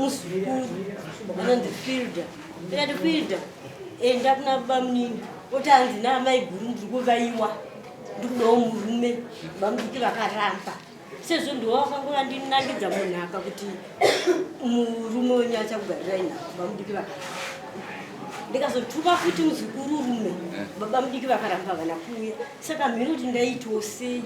muzukuru anonzi Filda. Ndikati Filda, enda kuna bamunini oti hanzi naamaiguru ndiri kuvaiwa ndikudawo murume. Bamudiki vakaramba sezvo ndiwo wakanga wandinakidza munhaka kuti murume wenyu achakugarirai nhaka. Bamudiki vakaramba. Ndikazotuma futi muzukuru rume, baba mudiki vakaramba vana kuuya. Saka mhino kuti ndaitiwo sei?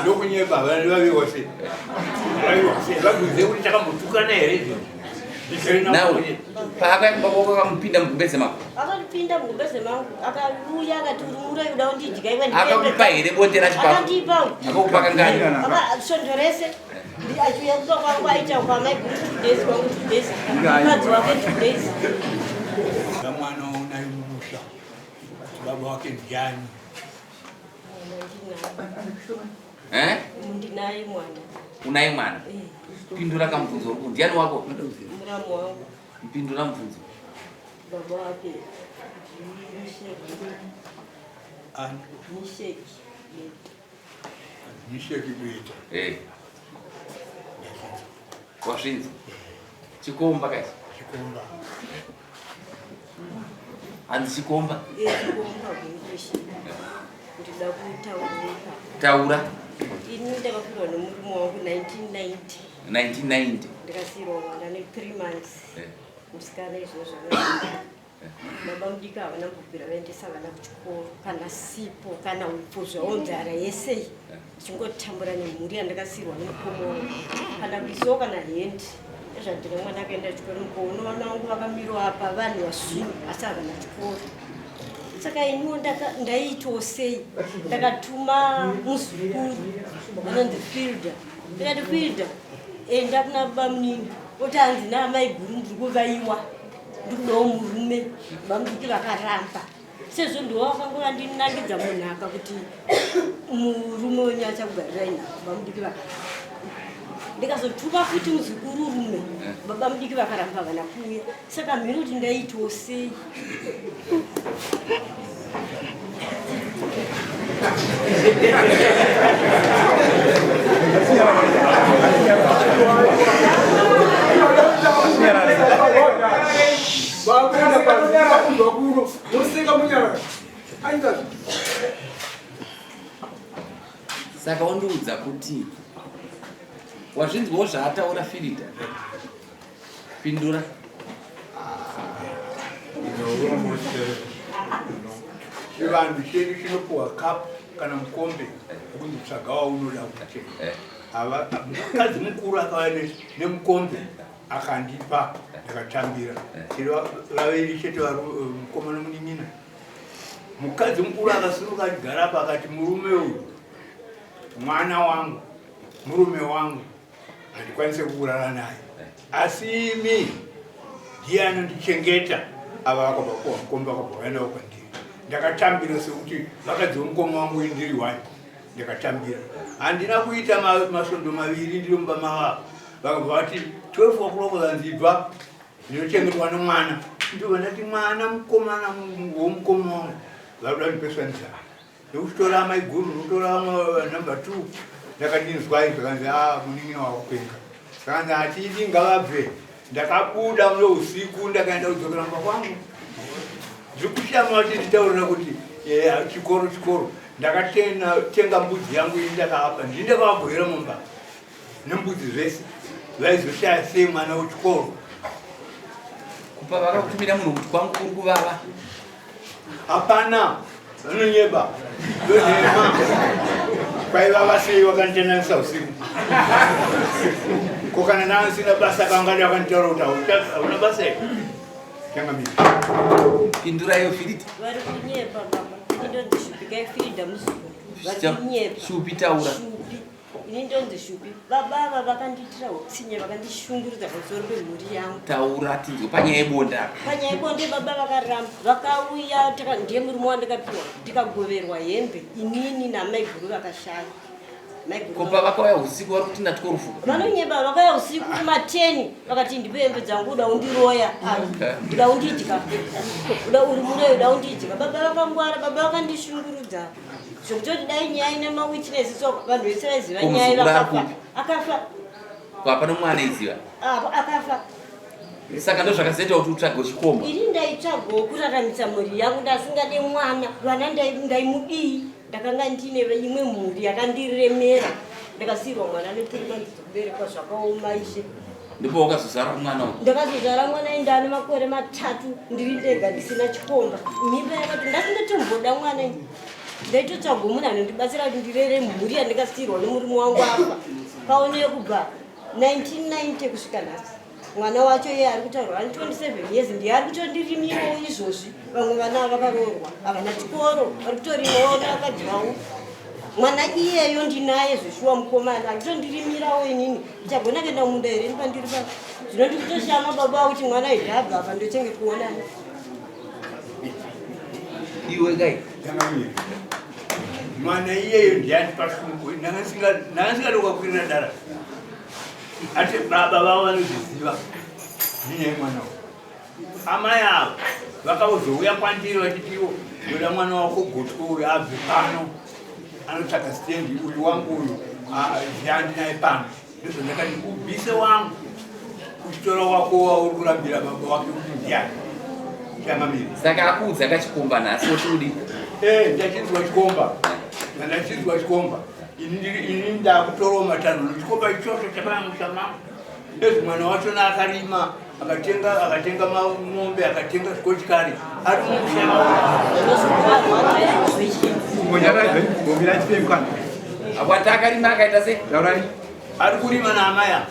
Ndokunyepa vana vaviwa sei? Vaviwa sei? Vabvunze kuti takambotukana here izvo? Now, paakauya kumba kwako akamupinda mugumbeze mako? Akandipinda mugumbeze mangu, akauya akati uri muroyi uda kundidya iwe. Akakupa here bonde racho pako? Akandipa. Akakupa kangani? Svondo rese. Achiuya kumba kwangu aita kwamaiguru 2 days kwangu 2 days. Mukadzi wake 2 days. Mwana unaye mumusha. Baba wake ndiani? Eh? Ndinaye mwana. Unaye mwana? Eh. Pindura kamubvunzo uri ndiani wako? Muramu wangu. Pindura mubvunzo. Baba wake. Misheki. Ani? Misheki. Misheki kuita. Eh. Wasvinza. Chikomba kaisi. Chikomba. Hanzi chikomba. Eh, chikomba kuishi. Ndida kutaura. Taura. Ini ndakafirwa nemurume wangu 1990. 1990. Ndikasirwa mwana ne 3 months. Eh. Musikana izvozvo. Baba mudiki havana kubvira vaendesa vana kuchikoro kana sipo kana upfu zvawo nzara yese ndichingotambura nemhuri yandakasiirwa nemukoma wangu kana kuisiwo kana hendi ezvandine mwana akaenda chikoro mukono vana vangu vakamiro apa vanhu vasvinu asi havana chikoro saka iniwo ndaiitawo sei ndakatuma muzukuru anonzi Filda. Ndikati Filda, enda kuna bamunini oti hanzi naamaiguru ndiri kuvaiwa ndikudawo murume. Bamudiki vakaramba sezvo ndiwo wakanga wandinakidza munhaka kuti murume wenyu achakugarirai nhaka. Bamudiki vakaramba. Ndikazotuma futi muzukuru rume, baba mudiki vakaramba vana kuuya. Saka mhino kuti ndaitiwo sei? Saka wandiudza kuti wazvinzwawo zvaataura Filida. Pindura. Chivanhu chedu chinopuwa kapu kana mukombe wekunzi tsvaga waunoda kutenga. Mukadzi mukuru akauya nemukombe akandipa ndakatambira. Tiri vaviri chete mukoma nomunin'ina. Mukadzi mukuru akasimuka achigara apa akati murume uyu mwana wangu murume wangu handikwanise kukurara naye asi imi ndiye anondichengeta. Ava vakabva kuwa mukombe vakabva vaendawo kwandiri. Ndakatambira sekuti vakadzi vemukoma wangu ndiri wani. Ndakatambira, handina kuita masvondo maviri ndiri mumba mavavo. Vakabva vati 12 o'clock vanzibva ndinochengetwa nemwana. Ndobva ndati mwana mukomana womukoma wangu vakuda kundipeswanisa nekuchitora amaiguru nokutora number 2. Ndakandinzwai zvakanzi a munin'ina wakupenga. Zvakanzi hatidi ngavabve. Ndakabuda muno usiku ndakaenda kudzokera mumba kwangu. Ndiri kushama vachinditaurira kuti chikoro chikoro. Ndakatenga mbudzi yangu ini ndakaapa ndini ndakavagohera mumba nembudzi zvese. Vaizoshaya sei mwana wechikoro? Kupa vakakutumira munhu kuti kwangu kuri kuvava. Hapana, vanonyeba ndonhema. Kwaivava sei wakanditendanisa usiku? Ko kana ndanga basa kangada vakanditaura kuti hauna basa here? Changamire. Pindura iyo Filida. Vari kunyepa baba. Ini ndonzi Shupi kai Filida muzukuru. Vari kunyepa. Shupi taura. Shupi. Ini ndonzi Shupi. Baba ava vakandiitira utsinye vakandishungurudza pamusoro pemhuri yangu. Taura tinzwe panyaya yebonde apa. Panyaya yebonde baba vakaramba. Vakauya ndiye murume wandakapiwa tikagoverwa hembe inini namaiguru vakashaya. Kopa vakauya usiku vari kuti ndatyorufu. Vanonyeba vakauya usiku kuma 10 vakati ndipe hembe dzangu uda undiroya. Uda undidya. Uda uri muroyi uda undidya. Baba vakangwara baba vakandishungurudza. Zvekutoti dai nyaya ine mawitness so vanhu vese vaiziva Ko nyaya muzukuru ari vakafa. kupi? Akafa. Ko hapana mwana aiziva. Akafa. Saka ndozvakazoita kuti utsvage chikomba. Ini ndaitsvagawo kuraramisa mhuri yangu ndasingade mwana. Vana ndaimudii? Ndakanga ndine imwe mhuri yakandiremera. Ndakasiirwa mwana ne3 months dzekuberekwa zvakaoma ishe. Ndipo wakazozvara mwana uyu. Ndakazozvara mwana indani makore 3 ndiri ndega ndisina chikomba. Mimba yakati ndasingatomboda mwana ini. Ndaitotsvaga munhu anondibatsira kuti ndirere mhuri yandakasiirwa nemurume wangu afa. Paoneye kubva 1990 kusvika nhasi. Mwana wacho iye ari kutaurwa ane 27 years ndiye ari kutondirimirawo izvozvi. Vamwe vana vakaroorwa havana chikoro vari kutorimawo nevakadzi vavo. Mwana iyeyo ndinaye zveshuwa mukomana ari kutondirimirawo inini. Ndichagona kuenda mumunda here ini pandiri pano? Zvino ndiri kutoshama baba kuti mwana idhabha apa ndochengetwa nani. Iwe kai. Mwana iyeyo ndiye andipa shungu. Ndanga singade kukwirira dara. Ati baba vavo vanozviziva. Ndine mwana uyu. Amai ava vakazouya kwandiri vachiti ivo ndoda mwana wako gotwe uyu abve pano anotsvaga stendi uyu wangu uyu ndiandinaye pano. Ndizvo ndakati ubvise wangu uchitora wako wauri kurambira baba wake kuti ndiani. Changamire. Saka akuudza kachikomba nhasi woti udi? Ndachinzwa chikomba. Ndachinzwa chikomba. Ini ndakutorawo matanho nechikomba ichocho chakamusha mangu. Ezvi mwana wacho naakarima akatenga mombe akatenga zvikochikari ari mumusha Akwati akarima akaita sei? Ari kurima naamaya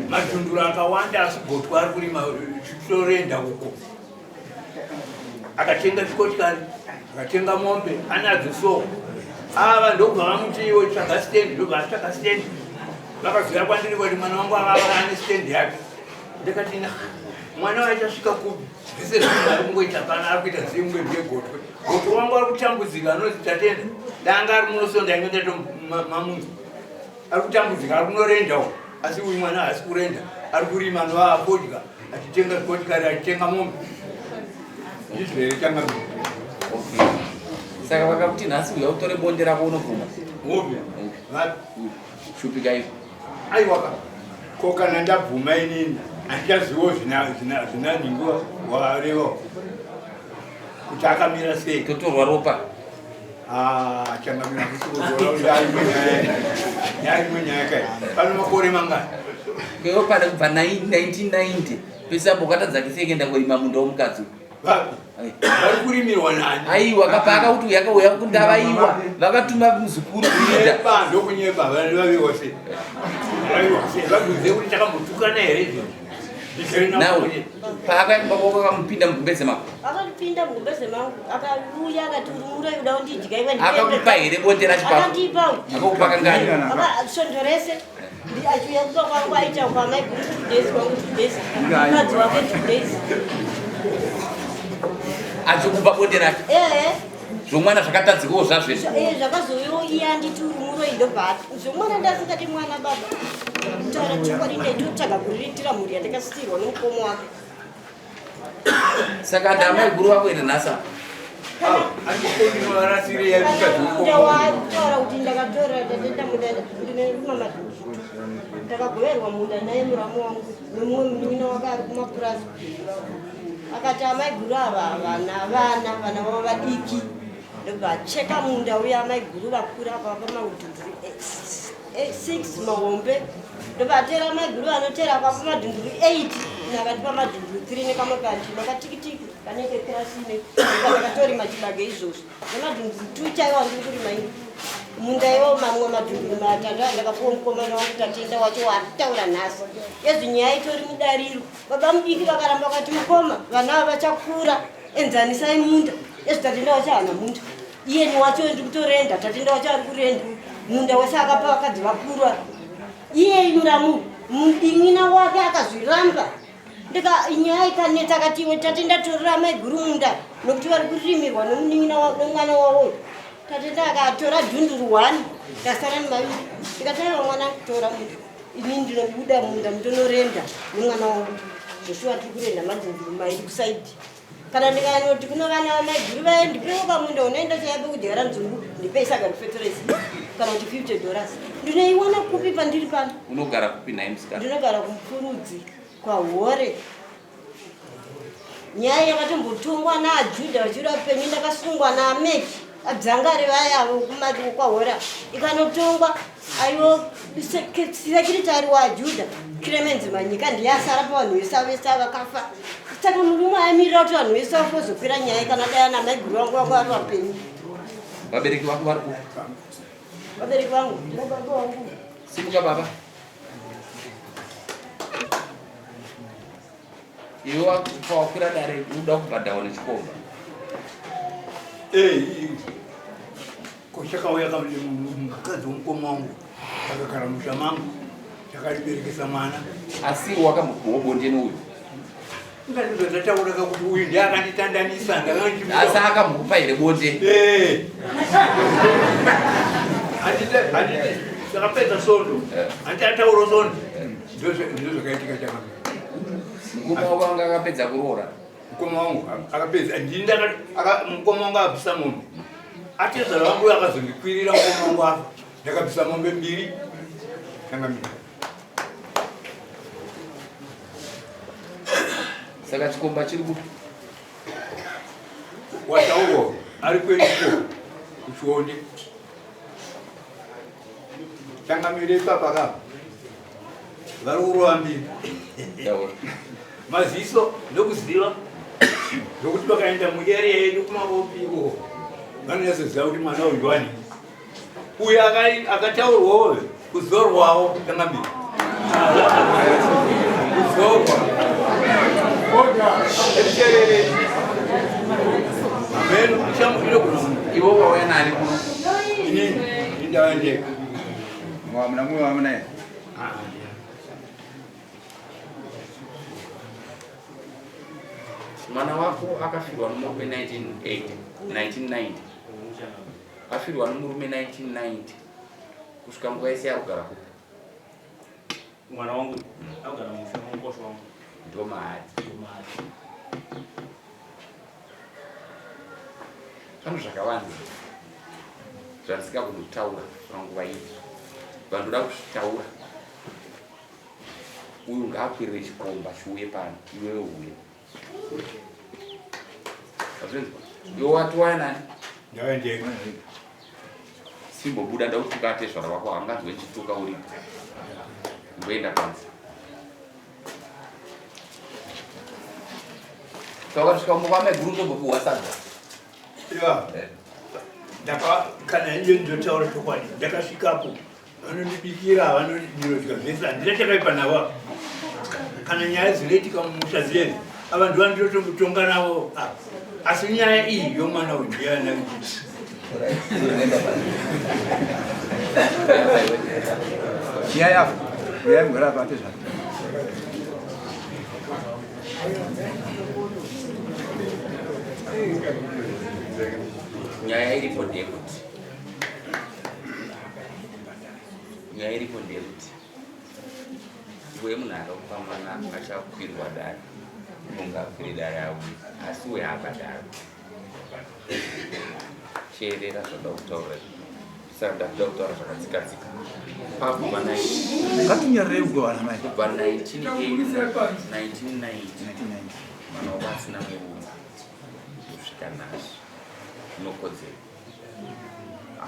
madhunduro akawanda asi gotwa ari kurima chitorenda uko. Akatenga zvikochikari akatenga mombe anadzo so. Ava ndobva vamuti iwe tsvaga stendi, ndobva atsvaga stendi. Vakazouya kwandiri vati mwana wangu avava ane stendi yake. Ndikati na mwana wacho asvika kupi? Zvese zvinhu ari kungoita pano ari kuita zvimwe zvegotwe. Gotwe wangu ari kutambudzika anonzi Tatenda. Danga ari muno so ndainge ndatomamunzwa. Ari kutambudzika ari kunorenda uko. Asi uyu mwana haasi kurenda. Ari kurima anova afodya achitenga zvikochikari achitenga mombe. Ndizvo here changamire? Okay. Saka vakakuti nhasi uya utore bonde rako unobvuma? Upi? Vapi? Shupika izvo. Aiwa ka. Ko kana ndabvuma inini handichaziwo zvina nhingi wareva kuti akamira sei. Totorwa ropa. Changamira nyaya imwe nyaya kai. Pano makore mangani? Kwewe pane kubva 1990 pese apo ukatadza kese kuenda kurima munda womukadzi. Vapi? Vari kurimirwa nani? Aiwa kapaka kuti yakauya kundavaiwa vakatuma muzukuru kuita. Kunyepa ndokunyepa vanhu vaviwa sei? Vaviwa sei? Vabvunze kuti takambotukana here izvo? Nawe paakaenda kwakamupinda mugumbeze mako. Akandipinda mugumbeze mangu akauya akati uri muroyi uda kundidya iwe. Akakupa here bonde racho pako? Akandipa. Akakupa kangani? Svondo rese. Achiuya kuba kwangu aita kwamai guru 2 days kwangu 2 days. Mukadzi wake 2 days. Achikupa bonde rake? Zvomwana zvakatadzikawo zvazvo izvi. Zvakazouyawo iye anditi uri muroyi ndobva zvomwana ndasingati mwana baba. Kutaura chokwadi ndaitotsvaga kuriritira mhuri yandakasiirwa nemukoma wake. Saka ndamai guru wako ine nhasi apa. Kutaura kuti ndakatora tatenda munda ndineruma madhutu. Ndakagoverwa munda naye muramu wangu nemumwe munin'ina wake ari kumapurazi. Akati amai guru ava vana vana vana vavo vadiki. Ndobva acheka munda uya amai guru vakura akavapa madhunduru 6 mahombe. Ndobva atera amai guru vanotera akavapa madhunduru 8 nakatipa madhunduru 3 nekamwe kanzvimbo katikitiki kanenge kirasine. Ndakatorima chibage izvozvo. Nemadhunduru 2 chaiwo andiri kurima ini. Munda iwo mamwe madhunduru matatu andakapuwa mukomana wangu Tatenda wacho waari kutaura nhasi. Ezvi nyaya itori mudariro. Baba mudiki vakaramba vakati mukoma vana ava vachakura enzanisai munda. Ezvi Tatenda wacho haana munda. Iyeni wacho ndiri kutorenda, Tatenda wacho ari kurenda. Munda wese akapa vakadzi vakuru. Iye muramu mudin'ina wake akazviramba. Ndika nyaya ikanetsa akati iwe Tatenda torera amai guru munda nokuti vari kurimirwa nomunin'ina nomwana wavo. Tatenda akatora dhunduru 1 ndasara nemaviri. Ndikataura mwana tora munda. Ini ndinobuda munda ndonorenda nemwana wangu. Joshua tiri kurenda madhunduru mairi kusaidi. Kana ndikanoti kuno vana vamai guru vaye ndipewo pamunda unoenda chaipo kudyara nzungu. Ndipei saga refertilizer kana kuti 50 dollars. Ndinoiwana kupi pandiri pano? Unogara kupi nhai musikana? Ndinogara kuMupfurudzi kwaHore. Nyaya yakatombotongwa naJudha vachiri vapenyu, ndakasungwa naMeki adzangari vaya kwahora ikanotongwa aiwo sekiritari waJudha Clemens Manyika ndiye asara pavanhu vese vese vakafa. Saka murume aimirira kuti vanhu vese vafe ozokwira nyaya kana dai ana maiguru vangu vanga vari vapenyu. Vabereki vako vari kupi? Vabereki vangu nababa vangu. Simuka baba. Iwe wakwira dare unoda kubhadharwa nechikomba. Eh, ko chakauya mukadzi womukoma wangu akagara musha mangu chakariberekesa mwana. Asi wakambopiwa bonde neuyu? Ndataura kuti uyu ndiye akanditandanisa. Asi akambokupa here bonde? Eh. Ndakapedza sondo. Handiti ataura sondo. Ndozvakaitika chakanaka. Mukoma wako anga akapedza kuroora. Mukoma wangu akapedza. Ndini mukoma wangu akabvisa mombe. Atezvara vangu akazondikwirira mukoma wangu afa. Ndakabvisa mombe mbiri. Changamira. Saka chikomba chiri kupi? Wataurwa ari kweduko kuchionde. Changamire ipapa ka vari kurova mbiri maziso ndokuziva zvokuti vakaenda muarea yedu kumabopi ikoko vanonyatsoziva kuti mwana uyu wani uyu akataurwawo kuzorwawo changamire kuzorwa iwe wauya nani kuno inini indava ndega Mwamuna mumwe wamunaye. Mwana wako akafirwa nomurume 1980 1990 afirwa nomurume 1990 kusvika nguva yese yarugara kupi? Mwana wangu akugara musha mukosho wangu. Ndomaari. Ndomaari. Pano zvakawanda zvandisingagoni kutaura panguva iyi, vandoda kuzvitaura. Uyu ngaakwirire chikomba chiuye pano, iwewe uye. Azvinzwa? Iwe wati waya nani? Ndava ndega. Simbobuda ndakutuka atezvara wako haanganzwe chituka uripo. Mboenda panze. Saka kusvika kumba kwamaiguru ndombopiwa sadza. Ya. Ndaka kana iye ndotaura chokwadi ndakasvikapo vanondibikira vanondinodya zvese handina chakaipa navo kana nyaya dzinoitika mumusha dziyeni ava ndiva ndinotombotonga navo asi nyaya iyi yomwana uyu ndiyana Nyaya yapo. Nyaya mugara apa atezvara. Nyaya iripo ndeyekuti nyaya iripo ndeyekuti iwe munhu akakupa mwana achakwirwa dare ungakwire dare auye asi uye haabhadharo. Teerera zvada kutaura saka ndakuda kutaura zvakadzikadzika pakubva Ngatinyarire kugovana mai. Kubva 1980 1990 mwana wako asina murume kusvika nhasi zvinokodzera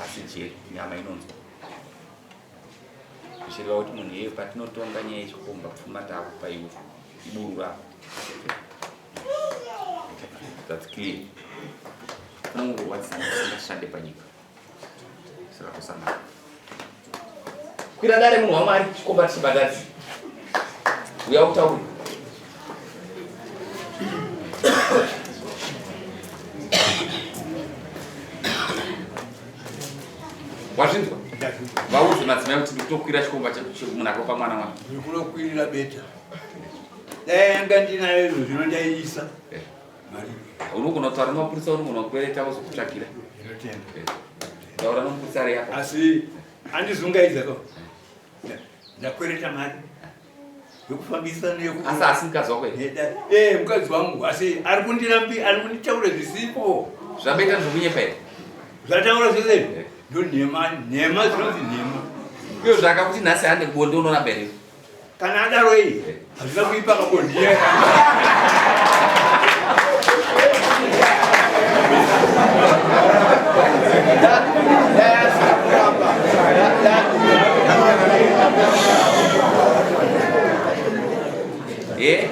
asi jeri nyama inonzwa zvichireva kuti munhu iyeye patinotonga nyaya yechikomba pfuma taakupa iwe iburu rako. That's clear. Unongorwadzisa usingashande panyika saka kusangana kwira dare munhu waMwari chikomba tichibhadharisa uya utaure. Wazvinzwa? Vaudze madzimai kuti ndikutokwira chikomba chemunhu akopa mwana wangu. Ndikunokwirira beta. Dai yanga ndinayo izvo zvino ndaiisa. Mari. Unogona kutaura nemapurisa, unogona kukwereta vozokutsvakira. Ndinotenda. Taura nomupurisa ari apo. Asi andizungaidza ko. Ndakwereta mari yokufambisa neyoku. Asi asi mukadzi wako here? Eh, mukadzi wangu asi ari kundirambi ari kunditaura zvisipo. Zvamboita zvokunyepa here? Zvataura zvese izvi. Ndonhema, nhema dzinonzi nhema. Iyo zvakakuti nhasi hande kubonde unoramba here? Kana adaro iyi hazvina kuipa kabonde. Eh?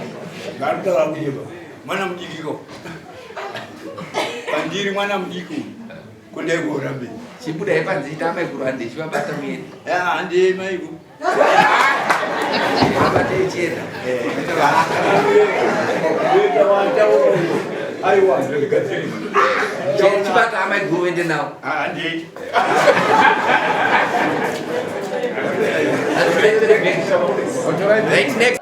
Ngarikutaura kunyeba. Mwana mudiki ko. Pandiri mwana mudiki uyu. Kundai kurambe. Chibudai panze ita amaiguru hande chivabata muende. Eh, hande maiguru. Vabate ichienda. Aiwa, ndikadziri. Chibata amaiguru uende nawo. Hande. Right next.